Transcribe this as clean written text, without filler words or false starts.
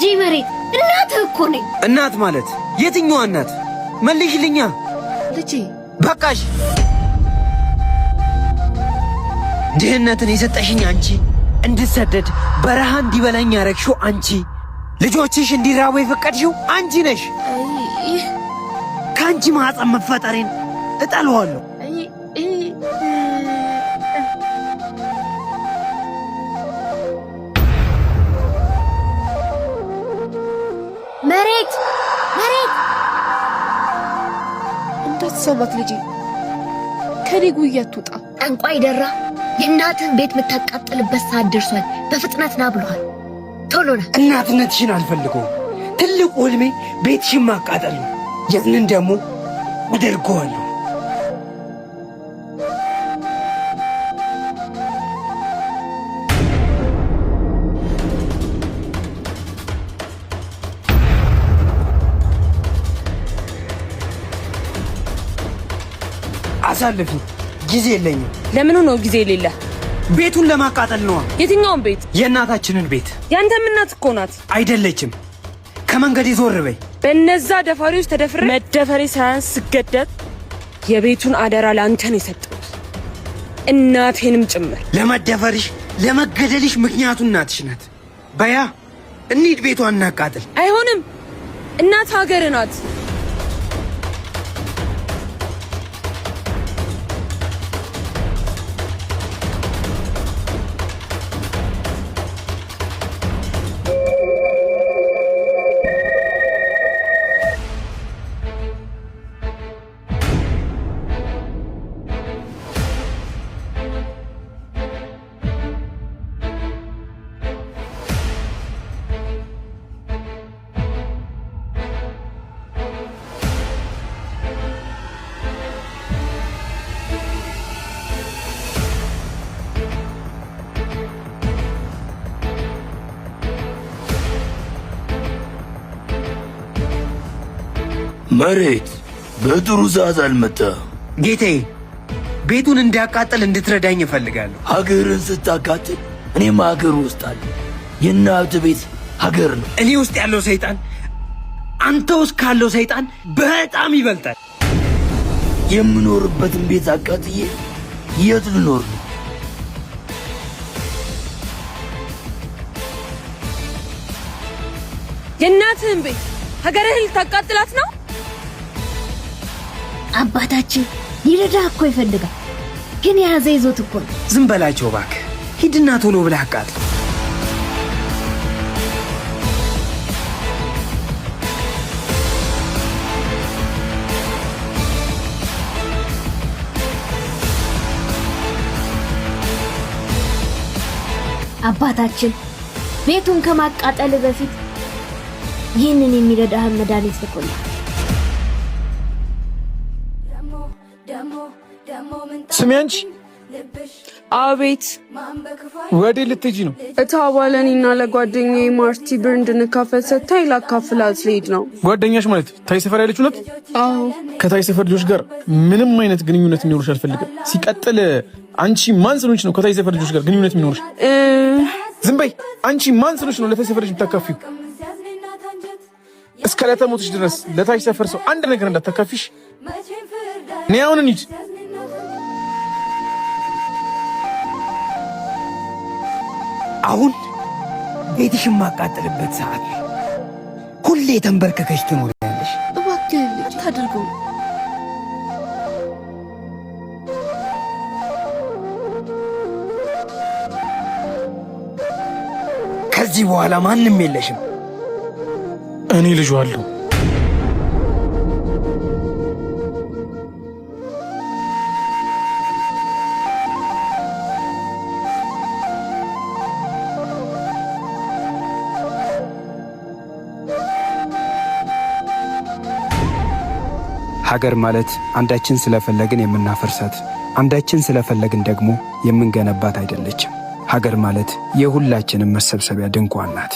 ልጄ መሬት፣ እናትህ እኮ ነኝ። እናት ማለት የትኛዋ እናት? መልሽልኛ። ልጄ በቃሽ። ድህነትን የሰጠሽኝ አንቺ፣ እንድሰደድ በረሃ እንዲበላኝ ያረግሽው አንቺ፣ ልጆችሽ እንዲራቡ የፈቀድሽው አንቺ ነሽ። ከአንቺ ማኅፀን መፈጠሬን እጠለዋለሁ። መሬት መሬት፣ እንዳትሰማት ልጄ፣ ከኔ ጉያ አትውጣ። ጠንቋይ ደራ የእናትህን ቤት የምታቃጥልበት ሰዓት ደርሷል። በፍጥነት ና ብሎሃል። ቶሎ ና። እናትነትሽን አልፈልገውም። ትልቁ ህልሜ ቤትሽን ማቃጠል ነው። ያንን ደግሞ አደርገዋለሁ። አሳልፊ፣ ጊዜ የለኝም። ለምኑ ነው ጊዜ የሌለ? ቤቱን ለማቃጠል ነዋ። የትኛውን ቤት? የእናታችንን ቤት። ያንተም እናት እኮ ናት። አይደለችም። ከመንገድ ዞር በይ። በእነዛ ደፋሪዎች ተደፍሬ መደፈሬ ሳያንስ ስገደድ የቤቱን አደራ ለአንተ ነው የሰጠሁት፣ እናቴንም ጭምር። ለመደፈርሽ ለመገደልሽ ምክንያቱ እናትሽ ናት። በያ እንሂድ፣ ቤቷን እናቃጥል። አይሆንም። እናት ሀገር ናት። መሬት በጥሩ ሰዓት አልመጣም። ጌታዬ፣ ቤቱን እንዳቃጥል እንድትረዳኝ እፈልጋለሁ። ሀገርን ስታቃጥል እኔም ሀገር ውስጥ አለ። የእናት ቤት ሀገር ነው። እኔ ውስጥ ያለው ሰይጣን አንተ ውስጥ ካለው ሰይጣን በጣም ይበልጣል። የምኖርበትን ቤት አቃጥዬ የት ልኖር ነው? የእናትህን ቤት ሀገርህን ልታቃጥላት ነው? አባታችን ሊረዳ እኮ ይፈልጋል፣ ግን የያዘ ይዞት እኮ ነው። ዝም በላቸው እባክህ። ሂድና ቶሎ ብለህ አቃጥል። አባታችን ቤቱን ከማቃጠል በፊት ይህንን የሚረዳህን መድኃኒት ልኮልሃል። ስሚ አንቺ። አቤት። ወዴት ልትሄጂ ነው? እታባ ለእኔና ለጓደኛዬ ማርቲ ብር እንድንካፈል ሰጥታኝ ላካፍላት ልሄድ ነው። ጓደኛሽ ማለት ታይ ሰፈር ያለችው ናት? አዎ። ከታይ ሰፈር ልጆች ጋር ምንም አይነት ግንኙነት እንዲኖርሽ አልፈልግም። ሲቀጥል አንቺ ማን ስለሆንሽ ነው ከታይ ሰፈር ልጆች ጋር ግንኙነት የሚኖርሽ? ዝም በይ። አንቺ ማን ስለሆንሽ ነው ለታይ ሰፈር ልጅ የምታካፊው? እስከ ለተሞትሽ ድረስ ለታይ ሰፈር ሰው አንድ ነገር እንዳታካፊሽ። እኔ አሁን እንሂድ። አሁን ቤትሽ የማቃጥልበት ሰዓት ነው። ሁሌ ተንበርከከሽ ትኖሪያለሽ። እባክህ ልጅ አታድርገው። ከዚህ በኋላ ማንም የለሽም። እኔ ልጁ አለሁ። ሀገር ማለት አንዳችን ስለፈለግን የምናፈርሳት፣ አንዳችን ስለፈለግን ደግሞ የምንገነባት አይደለችም። ሀገር ማለት የሁላችንም መሰብሰቢያ ድንኳን ናት።